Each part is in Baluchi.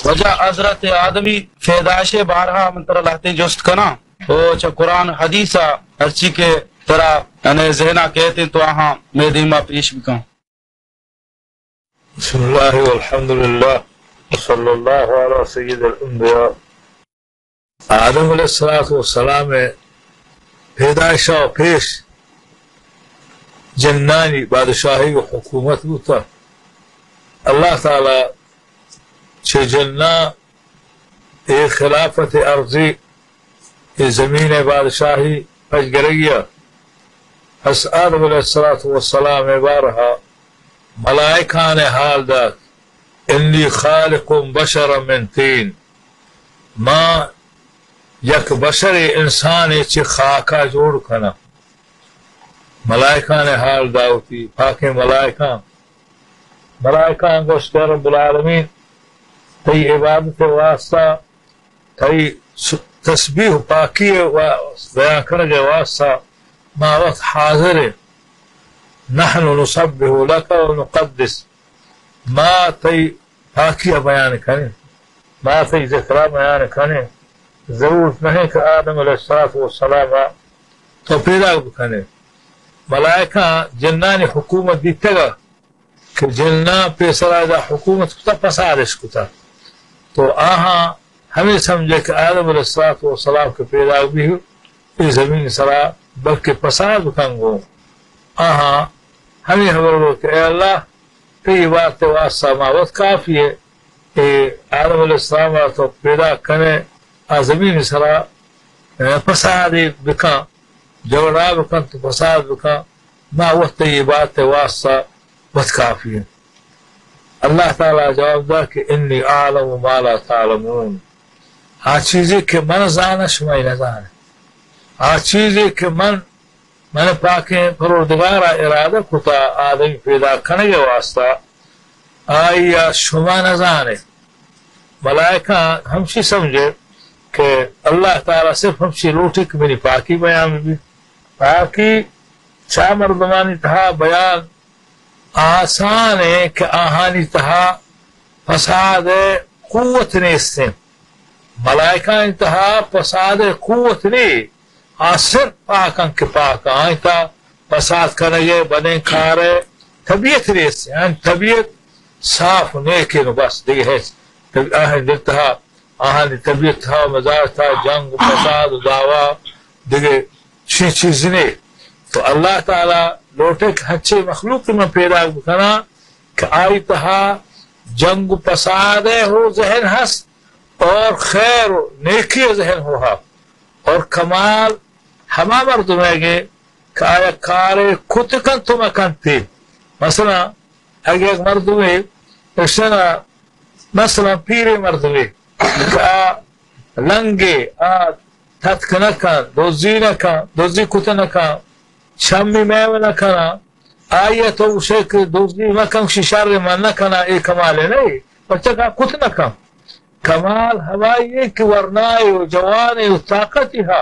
واجہ حضرت آدمی پیدائش ءِ بارہ ءَ من ترا لہتیں جست کناں، او چہ قرآن حدیث ءَ ہرچی کہ ترا یعنی ذہن ءَ کیت انت تو آہاں مئے دیم ءَ پیش بکن۔ بسم اللہ والحمد للہ وصلی اللہ علی سید الانبیاء۔ آدم علیہ الصلوۃ والسلام ءِ پیدائش ءَ پیش جنانی بادشاہی و حکومت بوتا۔ اللہ تعالی چہ جناں اے خلافت ارضی، اے زمین ءِ بادشاہی پچ گرگی ءَ، حضرت آدم علیہ الصلوۃ والسلام ءِ بارہ ءَ ملائکان ءَ حال دات، انی خالق بشرا من طین، ما یک بشرے، انسانے چہ خاک ءَ جوڑ کناں۔ ملائکان ءَ حال داوتی، پاکیں ملائکان۔ ملائکان گوشت، اے رب العالمین، تئی عبادت ءِ واسطہ، تئی س-، تسبیح و پاکی ءِ وا-، بیان کنگ ءِ واسطہ ما وت حاضر ایں۔ نحن نسبح لك ونقدس، ما تئی پاکی ءَ بیان کنیں، ما تئی ذکر ءَ بیان کنیں۔ ضرورت نہ کہ آدم علیہ الصلوۃ والسلام ءَ تو پیداک بکنے۔ ملائکاں جنانی حکومت دیتگ ءَ کہ جناں پیسرا ادا حکومت کتا، فسادش کتا۔ تو آہاں ہمے سمجھے کہ آدم علیہ الصلوۃ والسلام کہ پیداک بی اے زمین سرا بلکہ فساد بکن گوں۔ آہاں ہمے حبر گوں کہ اے اللہ، تئی عبادت ءِ واسطہ ما وت کافی ایں۔ اے آدم علیہ السلام ءَ تو پیداک کنے، آ زمین سرا، اے، فسادے بکن، جھگڑا بکن تو فساد بکن، ما وت تئی عبادت ءِ واسطہ وت کافی ایں۔ اللہ تعالی جواب دا کہ انی اعلم ما لا تعلمون، آ چیزے کہ من زاناں شمئے نزانے، آ چیزے کہ من من پاکیں پروردگار ءَ ارادہ کتا آدمی پیدا کنگ ءِ واسطہ، آئی ءَ شما نزانے۔ ملائکاں ہمشی سمجھے کہ اللہ تعالی صرف ہمشی لوٹی کہ منی پاکی بیان بی۔ پاکی چا مردمانی تہا بیان آسان ایں کہ آہانی تہا فساد ءِ قوت نیست ایں۔ ملائکانی تہا فساد ءِ قوت نی، آ صرف پاک انت کہ پاک انت۔ آئی تہا فساد کنگ ءِ بدیں کار ءِ طبیعت نیست ایں۔ آہانی طبیعت صاف نیک ایں و بس، دگہ ہچ۔ آہانی دل تہا، آہانی طبیعت تہا، مزاج تہا جنگ و فساد و دعوا، دگہ چی چیز نی۔ تو اللہ تعالی لوٹے کہ ہنچیں مخلوق من پیدا بکناں کہ آئی تہا جنگ و فساد ءِ ہو ذہن ہست اور خیر و نیکی ءِ ذہن ہو ہا۔ اور کمال ہما مردم ءَ گے کہ آیا کارے کت کنت و مہ کنت۔ مثلاً اگہ یک مردمے اشنا، مثلاً پیریں مردمے کہ آ لنگے، آ تتک نہ کنت، دزی نہ کنت، دزی کت نہ کنت، شمی میو نہ کنت، آئی ءَ تو گوشے کہ دزی مہ کن، گوشی شر من نہ کناں، اے کمالے نہ ایں، پرچا کہ کت نہ کن۔ کمال ہمائی ایں کہ ورنائے و جوانے و طاقتے ہا،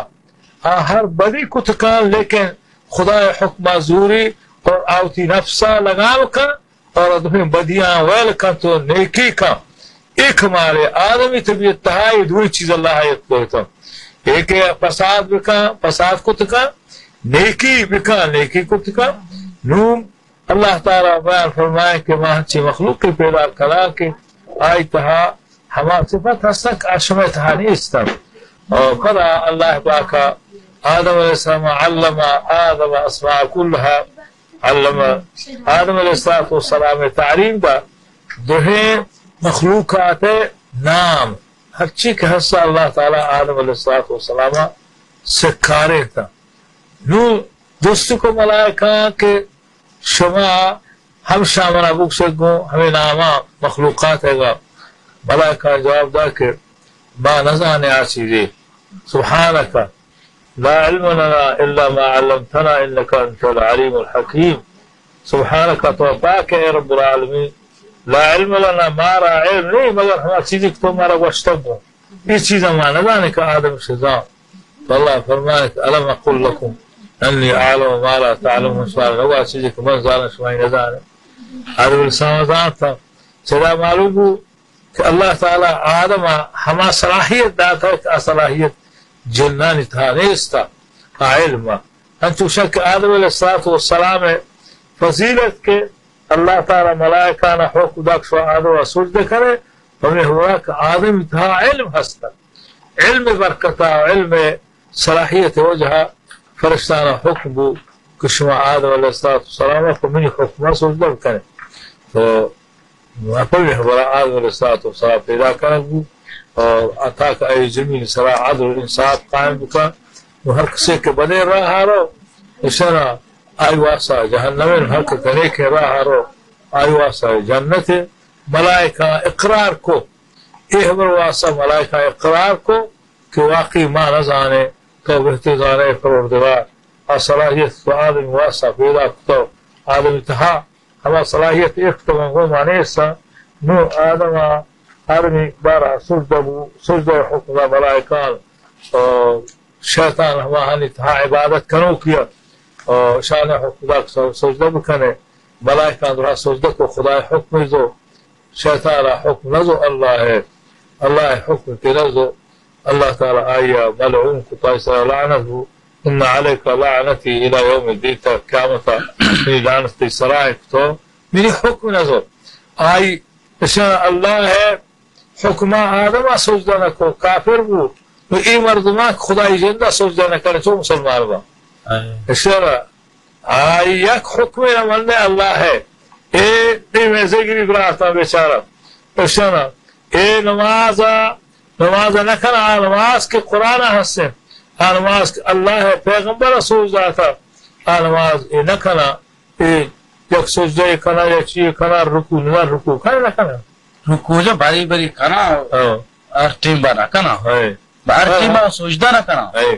آ ہر بدی کت کن، لیکن خدائے حکم ءَ زوری اور آ وتی نفس ءَ لگام کن اور دوہیں بدیاں ویل کن تو نیکی کن۔ اے کمال ایں۔ آدمی طبیعت تہا اے دوئیں چیز اللہ ءَ یت کوئتاں۔ اے کہ فساد بکن، فساد کت کن، نیکی بکن، نیکی کت کن۔ نوں اللہ تعالی بیان فرمائے کہ ما ہنچیں مخلوقے پیدا کناں کہ آئی تہا ہما صفت ہستن کہ آ شمئے تہا نیستن۔ اور پدا اللہ پاک آدم علیہ السلام، علم آدم اسماء کلہا، علم، آدم علیہ الصلوۃ والسلام تعلیم دا دوہیں مخلوقات نام، ہرچی کہ ہستا اللہ تعالی آدم علیہ الصلوۃ والسلام سکارینتا۔ نوں جست کو ملائکہ کہ شما ہم شامنا بکسگ گوں ہمے ناما مخلوقات ءَ گا؟ ملائکہ جواب دا کہ ما نزانیں آ چیزے۔ سبحانک لا علم لنا الا ما علمتنا انک انت العلیم الحکیم۔ سبحانک، تو پاک اے رب العالمین، لا علم لنا، مارا علم نہیں مگر ہما چیزے کہ تو مارا گوشتگ گوں۔ اے چیزاں ما نزانیں کہ آدم شزاں۔ تو اللہ فرمائے کہ الم اقل لکم انی اعلم ما لا تعلمون، شمارا نگوشت چیزے کہ من زاناں شمائی نزانیں۔ آدم علیہ السلام زانتا، چدا معلوم بو کہ اللہ تعالی آدم ءَ ہما صلاحیت داتا کہ آ صلاحیت جنانی تہا نیستا، آ علم ءَ۔ انچوشاں کہ آدم علیہ الصلوۃ والسلام ءِ فضیلت کہ اللہ تعالی ملائکان ءَ حکم داک شما آدم ءَ سجدہ کنے، پمے ہورا کہ آدمی تہا علم ہست۔ علم ءِ برکت ءَ، علم ءِ صلاحیت ءِ وجہ ءَ فرشتان ءَ حکم بو کہ شما آدم علیہ الصلوۃ والسلام ءَ پہ منی حکم ءَ سجدہ بکنے۔ تو پمے ہبرا آدم علیہ الصلوۃ والسلام پیدا کنگ بو اور عطا کہ اے زمین سرا عدل و انصاف قائم بکن۔ نو ہر کسے کہ بدیں راہ ءَ رو، اشرا آئی واسطہ جہنم ءَ، ہر کہ نیکیں راہ ءَ رو، آئی واسطہ جنت ءَ۔ ملائکہ اقرار کو، اے ہبر واسطہ ملائکہ اقرار کو کہ واقعی ما نزانیں، تو بہتر زانے پروردگار۔ آ صلاحیت تو آدمی واسطہ پیدا کتو، آدمی تہا ہما صلاحیت ایک تو من گو مانے سا۔ نو آدم آ آدمی بارہ سجدہ بو، سجدہ حکم دا ملائکان، آ، شیطان ہماہانی تہا عبادت کنوکی ات، آ، شان حکم دا سجدہ بکنے۔ ملائکان درا سجدہ کو، خدای حکم زو، شیطان ءَ حکم نزو اللہ ءِ، اللہ ءِ حکم کہ نزو، اللہ تعالی آئی ءَ ملعون کو، پائی سرا لعنت بو۔ ان علیک لعنتی الی یوم الدین، تا قیامت ءَ منی لعنت تئی سرا انت، تو منی حکم نزو۔ آئی اشان اللہ ءِ حکم ءَ آدم ءَ سجدہ نہ کو، کافر بو۔ نو اے مردمان خدای جند ءَ سجدہ نہ کنے، چو مسلمان با؟ ہاں۔ اشارہ آئی یک حکمے نہ مننے اللہ ءِ۔ اے دیمے زگری براتاں بیچارہ۔ اشانا اے نماز ءَ، نماز ءَ نہ کنا، آ نماز کہ قرآن ءَ ہستیں، آ نماز کہ اللہ ءِ پیغمبر ءَ سوج داتا، آ نماز اے نہ کنا۔ اے یک سجدہ کنا یا چی کنا، رکوع نہ، رکوع کنا نہ کنا۔ رکوع جا بری بری کنا، ہاں۔ ہر ٹیم با نہ کنا۔ ہاں۔ ہر ٹیم با سجدہ نہ کنا۔ ہاں۔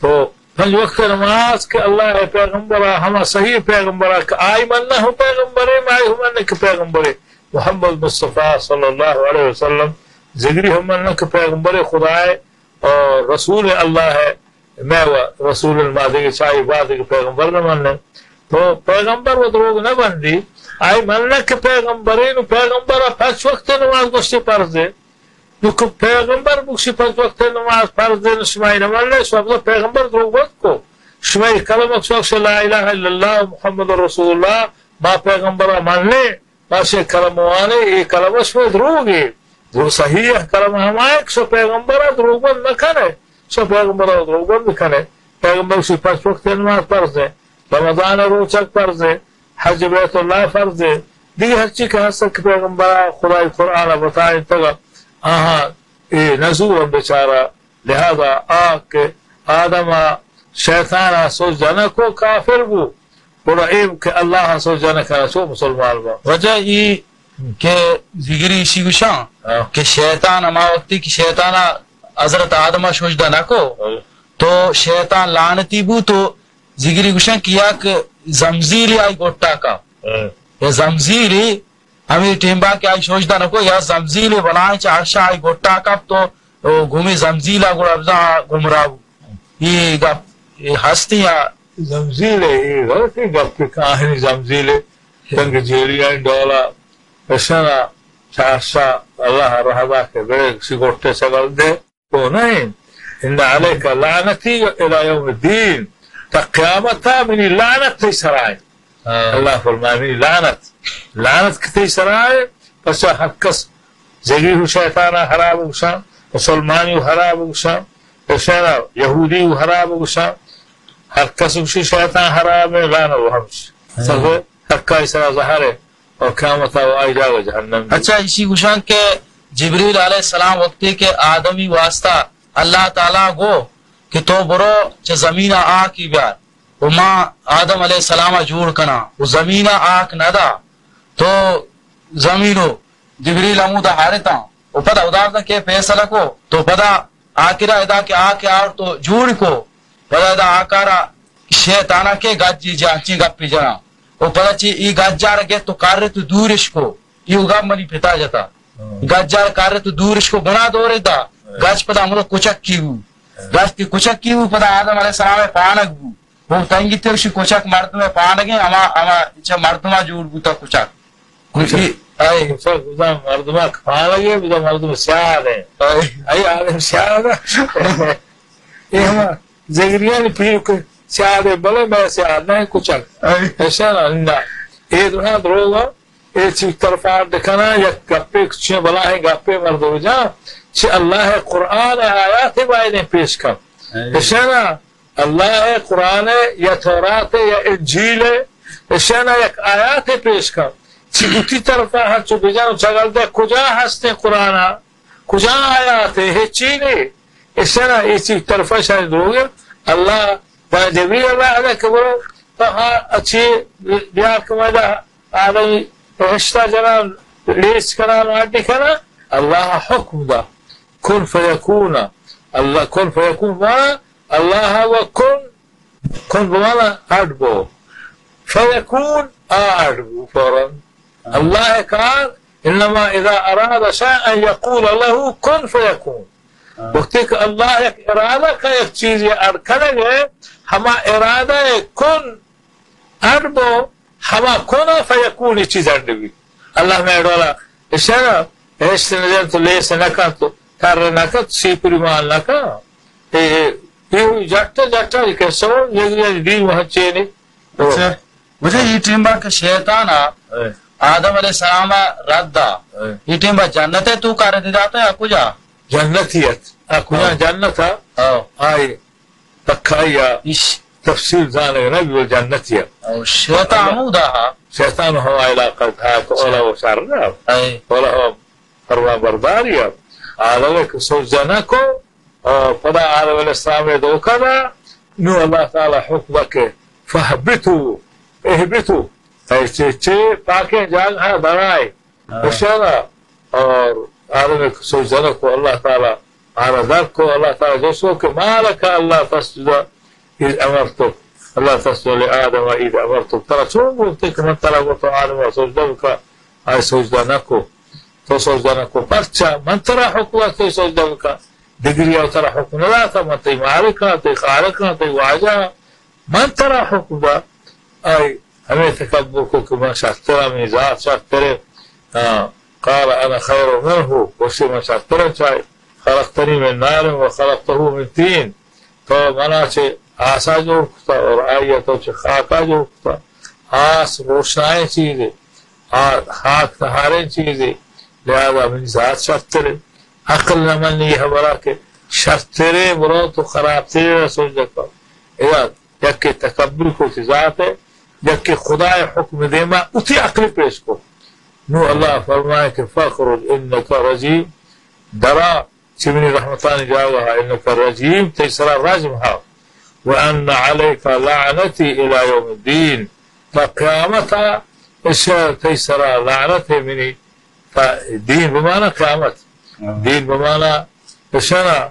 تو پنج وقت نماز کہ اللہ ءِ پیغمبر ءَ، ہما صحیح پیغمبر ءَ کہ آئی منہ ہم پیغمبرے، ما آئی ہم منہ کہ پیغمبرے۔ محمد مصطفی صلی اللہ علیہ وسلم زگری ہم منہ کہ پیغمبرے خدا ءِ اور رسول اللہ ءِ، مئے و رسول، ما دگہ چاہی با دگہ پیغمبر نہ منہ۔ تو پیغمبر و دروگ نہ بندی، آئی منہ کہ پیغمبرے، نو پیغمبر ءَ پنچ وقت نماز گوشتی فرض ہے۔ نو کہ پیغمبر بگشی پنچ وقت نماز فرض ہے، نو شمائی نہ منہ، شما بزاں پیغمبر دروگ بند کو۔ شمائی کلمہ شما گوشے لا الہ الا اللہ محمد رسول اللہ، ما پیغمبر ءَ منہ، باشے کلمہ وانے، اے کلمہ شمئے دروگے۔ درو صحیح ہے، کلمہ ہمائے کہ شو پیغمبر ءَ دروگ بند نہ کنے۔ شو پیغمبر ءَ دروگ بند کنے۔ پیغمبر شی پنچ وقت نماز فرض ہے، رمضان ءِ روچگ فرض ہے، حج بیت اللہ فرض ہے۔ دیگہ ہرچی کہ ہست کہ پیغمبر ءَ خدای قرآن ءَ بتائینتگ، آہاں اے نزور بیچارہ۔ لہذا آ کہ آدم ءَ شیطان ءَ سجدہ نہ کو، کافر بو، گڑا اے کہ اللہ ءَ سجدہ نہ کنا، چو مسلمان با؟ وجہ ای کہ زگری اشی گوشاں، ہاں۔ کہ شیطان ہما وقتی کہ شیطان ءَ حضرت آدم ءَ سجدہ نہ کو، ہاں۔ تو شیطان لعنتی بو، تو زگری گوشاں کہ یک زمزیلی آئی گٹا کا۔ ہاں۔ یا زمزیلی ہمے ٹیمبا کہ آئی سجدہ نہ کو، یا زمزیلی بلائیں چہ عرشا آئی گٹا کپ تو او گومی زمزیلا گڑا بزاں گمراہ بو۔ اے گپ، اے ہستی یا؟ زمزیل ہے، اے غلطی گپ کہ کاہنی زمزیل ہے۔ تنگ جیڑی آئیں ڈولا اشنا چارشا اللہ رہدا کہ بڑے سی گوٹے سگل دے۔ تو نہیں، ان علیک لعنتی الی یوم الدین، تا قیامتا منی لعنت تئی سرائے۔ ہاں۔ اللہ فرمائے، منی لعنت، لعنت کہ تئی سرا ہے، پرچا ہر کس زگی ہو شیطان ہراب گوشاں، مسلمانی ہو ہراب گوشاں، اشارا یہودی ہو ہراب گوشاں، ہر کس گوشی شیطان ہراب ہے، لعنت و ہمش۔ ہاں۔ سب حقائی سرا ظاہر ہے، اور قیامت آئی جاگہ جہنم بھی۔ اچھا، اسی گوشاں کہ جبریل علیہ السلام وقتی کہ آدمی واسطہ اللہ تعالیٰ گو کہ تو برو چہ زمین آکی بیار، و ما آدم علیہ السلام ءَ جوڑ کناں و زمین ءَ آک نہ دا، تو زمین و جبریل ہمودا ہارتاں و پدا ہدا کہ فیصلہ کو، تو پدا آکرا ادا کہ آک آور تو جوڑ کو، پدا ادا آکارا شیطانا کہ گجی جا انچیں گپی جنا، و پدا چی ای گجار گت تو کار تو دورش کو، ای گپ منی پتا جتا۔ ہاں۔ گجار کار تو دورش کو، گنا دور دا۔ ہاں۔ گج پدا ہمرو کچکی بو۔ ہاں۔ گج کہ کچکی بو، پدا آدم علیہ السلام پانک بو۔ وہ تنگی تے اسی کچک مردم پانگیں، ہما، ہما چہ مردما جوڑ بوتا کچک۔ کچک۔ ای، آئی۔ بزاں مردماں کپالگے، بزاں مردم سیاد ایں۔ آئی۔ آئی عالم سیاد ایں۔ اے ہما زگریانی پیرک سیاد ایں، بلے مئے سیاد نہ ایں کچک۔ آئی۔ ایشاں نہ، اے دراہ دروگ اے چی طرفا اڈ کناں، یک گپے، چی بلاہیں گپے مردم جان، چی اللہ قرآن آیات بایدیں پیش کن۔ آئی۔ ایشاں نہ، اللہ قرآن یا تورات یا انجیل، ایشاں نہ یک آیات پیش کن۔ چی وتی طرفا ہنچو بجان و چگل دے، کجا ہستیں قرآن؟ کجا آیات؟ ہچی نے۔ ایشاں نہ، اے چی طرفا شان دروگ۔ اللہ دا جبریل اللہ علیہ کہ برو، تو ہا اچی بیار کمائے دا آدمی رشتہ جنان، لیس کنان، آڈی کنان، اللہ حکم دا۔ کن فیکون۔ اللہ کن فیکون مانا، اللہ و کن، کن بمانا اڈ بو۔ فیکون آ اڈ بو فوراً۔ اللہ کار، انما اذا اراد شیئا ان یقول له کن فیکون۔ وقتی کہ اللہ یک ارادہ کا یک چیزی اڈ کنگے، ہما ارادہ کن اڈ بو، ہما کن فیکون چیز اڈ بی۔ اللہ مئے ڈولا اشارہ، ہشت نجن تو لیس نہ کن تو، کر نہ کن تو، سیپری مان نہ کن۔ اے، اے، اے جٹا، جٹا، کہ سو، یہ، یہ دین وہاں چینے۔ اچھا۔ مجھے یہ ٹیم با کہ شیطان آ، اے۔ آدم علیہ السلام آ رد دا۔ اے۔ یہ ٹیم با جنت ہے تو کار دی داتا یا کجا؟ جنت ہی ات۔ آ کجا ہاں۔ جنت آ؟ ہاں۔ آئے۔ تکائی ء ایش۔ تفصیل زانگ نہ بی، بل جنتی ء۔ او شیطان ہمودا ہا؟ شیطان ہما علاقہ تھا کہ اولا اچھا۔ وہ شر نہ۔ اے۔ اولا ہوا فرما برداری ء۔ آلوے کہ سجدہ نہ کو، اور پدا آدم علیہ السلام ء دھوکہ دا، نو اللہ تعالی حکم کہ فہبتو، اہبتو، اے چے، چے پاکیں جاگہ درائے۔ ہاں۔ اشارہ اور آدم سجدہ نہ کو، اللہ تعالی آرا در کو، اللہ تعالی جوشو کہ ما لک اللہ تسجد اذ امرتک، اللہ تسجد لآدم اذ امرتک، ترا چون گوشتے کہ من ترا گوشتو آدم سجدہ بکا، آئی سجدہ نہ کو، تو سجدہ نہ کو، پرچا من ترا حکم تو سجدہ بکا، دگری او ترا حکم نہ داتا، من تئی مالک ہاں، تئی خالق ہاں، تئی واجہ ہاں۔ من ترا حکم دا، آئی ہمے تکبر کو کہ من شرتر آں، منی ذات شرتر ہے۔ ہاں، قال انا خیر منه، گوشتی من شرتر آں چائے، خلقتنی من نار و خلقته من طین، تو منا چہ آسا جوڑ کتا اور آئی تو چہ خاکا جوڑ کتا۔ آس روشنائیں چیزے، آ، خاک تہاریں چیزے، لہذا منی ذات شرتر ہے۔ عقل نہ منی یہ خبرا کہ شرتریں برو تو خرابتریں سجدہ کن۔ ادا یکے تکبر کو وتی ذات ء، یکے خدا ء حکم دیما وتی عقل پیش کو۔ نو اللہ فرمائے کہ فاخرج انک رجیم، درا چہ منی رحمتانی جاگہ ء، انک رجیم، تئی سرا رجم ہا، وان علیک لعنتی الی یوم الدین، تا قیامت ء اش تئی سرا لعنت ہے منی، تا دین بمانا قیامت، ہاں۔ دین بمانا اشنا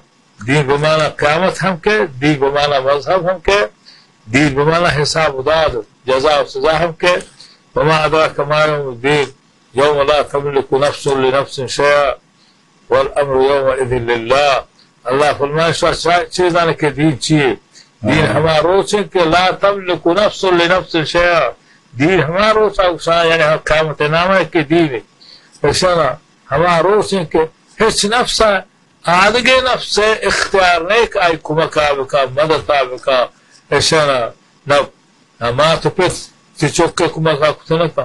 دین بمانا قیامت ہم کہ، دین بمانا مذہب ہم کہ، دین بمانا حساب و داد، جزا و سزا ہم کہ، وما ادراک ما یوم الدین، یوم لا تملک نفس لنفس شیئا والامر یومئذ للہ۔ اللہ فرمائے، شما چا-، چے زانے کہ دین چیے؟ دین ہاں۔ ہما روچ ہے کہ لا تملک نفس لنفس شیئا۔ دین ہما روچ آ، یعنی ہم قیامت نام ہے کہ دین ہے۔ اشنا ہما روچ ہے کہ ہچ نفس آدگہ نفس ء اختیار نہ کہ آئی کمک ء بکا، مدد ء بکا، اشانا نہ، نہ مات و پت تی چک ء کمک ء کت نہ کن،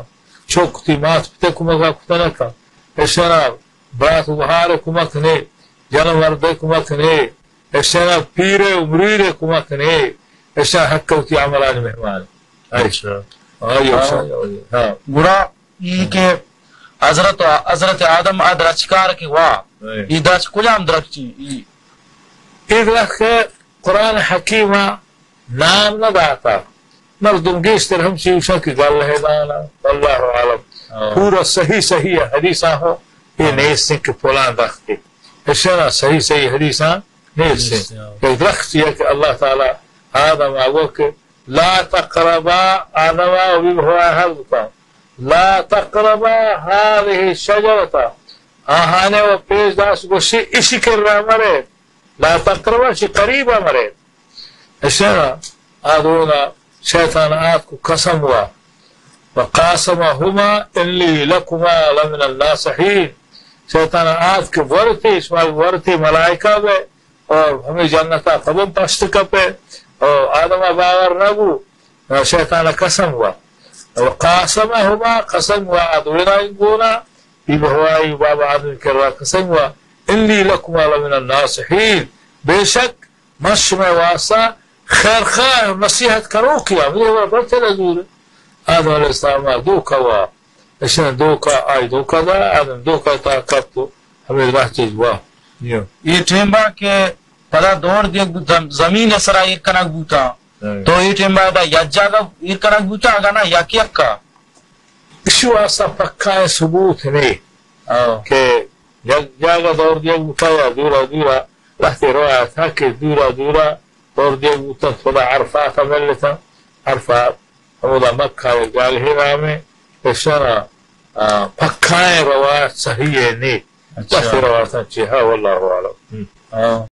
چک تی مات پت ء کمک ء کت نہ کن، اشانا برات و گہار ء کمک نے، جن و مرد ء کمک نے، اشانا پیر ء و مرید ء کمک نے، اشان حق وتی عملانی مہمان۔ آئی۔ اچھا۔ آئی، ہاں۔ آئی، آئی، ہاں۔ گڑا ای کہ حضرت، حضرت آدم ء درچکار کہ وا، اے۔ ای درچک کجام درچکی؟ ای۔ ای درچک قرآن حکیم ء نام نہ داتا۔ مردم گیشتر ہم چی گوشن کہ گل ہے دانا، واللہ عالم۔ ہاں۔ پورا صحیح صحیح حدیثاں ہو، یہ ہاں۔ نیست کہ پلان درخت ہے۔ اشنا صحیح صحیح حدیثاں نیست۔ نیست، ہاں۔ ایک درخت یہ کہ اللہ تعالی آدم آگو کہ لا تقربا، آدم ء و بی بی حوا ء حل بکن، لا تقربا هذه الشجرة، آہانے و پیش داشت گوشی، اشی کرا مرے، لا تقربا، اشی قریبا مرے۔ اشنا آدونا شیطان آتک و قسم وا، وقاسمهما إني لكما لمن الناصحين۔ شیطان آتک ورتی، شما ورتی ملائکہ بے، اور ہمے جنتا پدم پشت کپے، اور آدم باور نبو، شیطان قسم وا۔ وقاسمهما، قسم وا آ دوینا گونا، بی بہوائی بابا آدم کرا قسم وا، إني لكما لمن الناصحين، بے شک من شمئے واسطہ خیر خواہ، نصیحت کنوکیا، منی ہبر پر چلے دور۔ آدم علیہ السلام دوکا وا، اشان دوکا، آئی دوکا دا، آدم دوکا تا کپت و ہمیں راہ چیز وا۔ یہ۔ اے ٹیمبا کہ پدا دور دیگ بوت، زم-، زمین سرا ایر کنگ بوتا۔ ہاں۔ تو اے ٹیمبا دا یک جاگہ ایر کنگ بوتا، اگا نا یک یکا؟ اشی واسطہ پکائیں ثبوت نے، ہاں، کہ یک جاگہ دور دیگ بوتا یا دورا دورا، لہتے روایت ہا کہ دورا دورا دور دیگ بوتنت، پدا عرفات ء ملتاں۔ عرفات ہمودا مکہ ء جاگہے نامیں، اشانا، آ، پکائیں روایت صحیح ء نی۔ اچھا۔ لہتے روایتاں چی ہا، واللہ اعلم۔ ہم۔ ہاں۔